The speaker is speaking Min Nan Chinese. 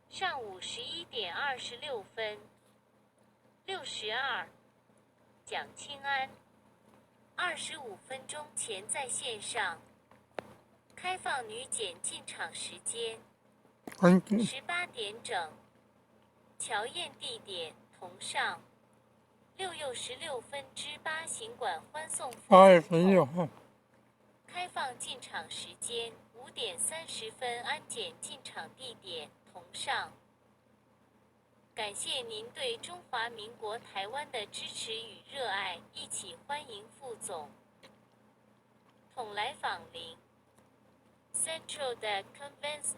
上午11點26分。62，蔣清安，25分鐘前在線上。開放女檢進場時間18點整。僑宴地點同上。6又16分之8行館歡送副總統。開放進場時間5點30分，安檢進場地點同上。感謝您對中華民國台灣的支持與熱愛，一起歡迎副總統來訪臨。Centro de Convenciones。